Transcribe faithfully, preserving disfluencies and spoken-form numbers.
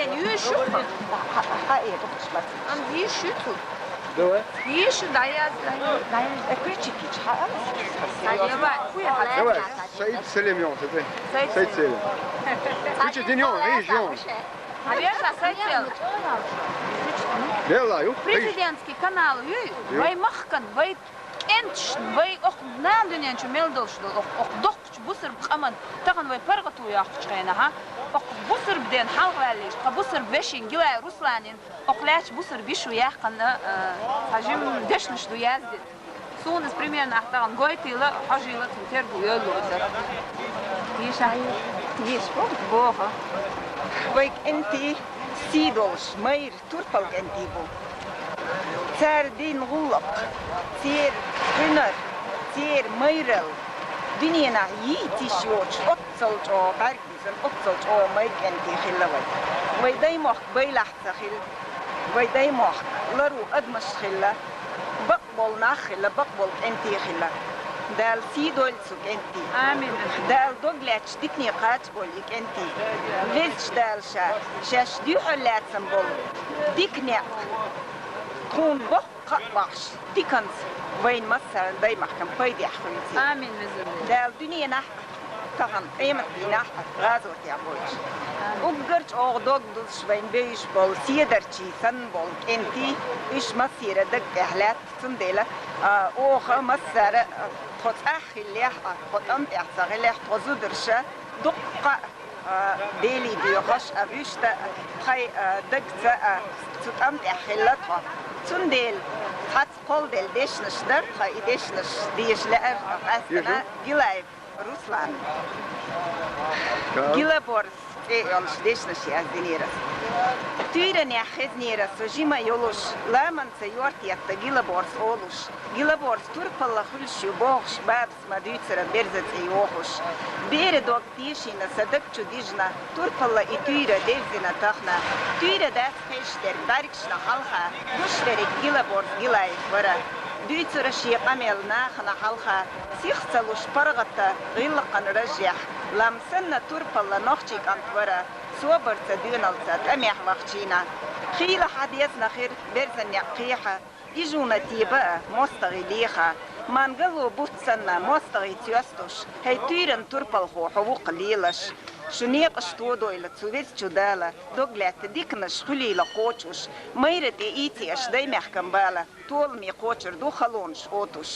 Юьш ю-кх. Хьа, хьа, э, бахаш бац. Ам юьш ю-кх. Давай. Юьш ю, дӀаяз, дӀаяз. Э, ключики чу хьа, а? Давай. Давай. Саид Селим йоах, саид. Саид Селим. Ключи дин йоах, риш йоах. Хьавежа, Саид Селим. Вела, ю, риш. Президентский канал ю, ю. Вай махкан, вай кӀенташна, вай окху нана дуьнен чу мел долуш долу, окху, окху доккхачу бусурба къаман, тахана вай паргӀато йоккхучу хенахь, окху бусурба ден хьалхаваьллачу, тхан бусурба вешин Гилаев Русланин, окху лаьттачу бусурба йиша яьккхина, а, цхьа жимма дешнаш ду яздина. Суна иза примерно ахь тахана гойтийла, хьожийла, цуьнан тергал йолу иза. Йиша? Йиша боху. Боху. Вай кӀентий сий долуш, майра турпал кӀентий бу. Цара дина гӀуллакх, церан хьуьнар, церан майралла дуьненахь йийца йиш йоцуш оццул чӀогӀа бӀаьрг бисина, оццул чӀогӀа майра кӀентий хилла вай. Вай даймохк байлахь ца хилла, вай даймохк лару адамаш хилла, бакъболу нах хилла, бакъболу кӀентий хилла. Дала сий дойла цу кӀентий. Амин. Дала дог лаьтташ дикане кхача болу и кӀентий. Везачу Дала ша, шаьш дуьхьал лаьцна болу дика некъ тхуна боккха кхаъ бахьаш, диканца вайна массарна даймахкан пайдехь хуьйцу. Амин, везан Дела. Дала дуьненахь а, тахана къематдийнахь а гӀазотехь бойтуш. Амин. Уггар чӀогӀа дог дузуш вайна бевзаш болу седарчий санна болу кӀентий, уьш массеран даг тӀехь лаьтта, цундела, а, оха массара а, тхо цӀахь хиллехь а, тхо тӀам тӀехь ца хилехь, тхо зударша дуккха а, Деле доьхуш а, вуьшта а, тхайн, а, дагца а, цу тӀам тӀехь хилла тхо. Цундела цхьацца кхолладелла дешнаш дара тхан, и дешнаш деша лаьара къаьстина Гилаев Руслана. Гила борз цӀе йолуш дешнаш яздинера ас. Туьйранехь хезнера со жима йолуш, ламанца йортетта гила борз олуш, гила борз турпалла хуьлуш ю бохуш, бабас ма дуьйцура берзан цӀе йохуш. Беран дог тешийна сан даг чу дижна, турпалла и туьйра девзина тахана. Туьйра дац хезаш дерг бӀаьргашна хьалха, гуш дерг гила борз Гилаев вара. Дуьйцура шен къамел нахана хьалха, сих ца луш паргӀата гӀиллакхана разжехь, лам санна турпалла нохчийн кӀант вара, собарца, доьналлица тӀамехь вахчийна. Хийла хьан дезна хир, берзан некъ кхехьа, Ижуна теба а, мостагӀий леха, мангало бутт санна, мостагӀий цоьстуш, хӀай туьйран турпалхо, хьо ву-кх лелаш. Шу некъаш тодойла цу Везачу Дала, дог лаьтта диканаш хуьлийла кхочуш, майра тӀе ийци аша даймехкан бала, толаме кхочур ду халонаш, отуш.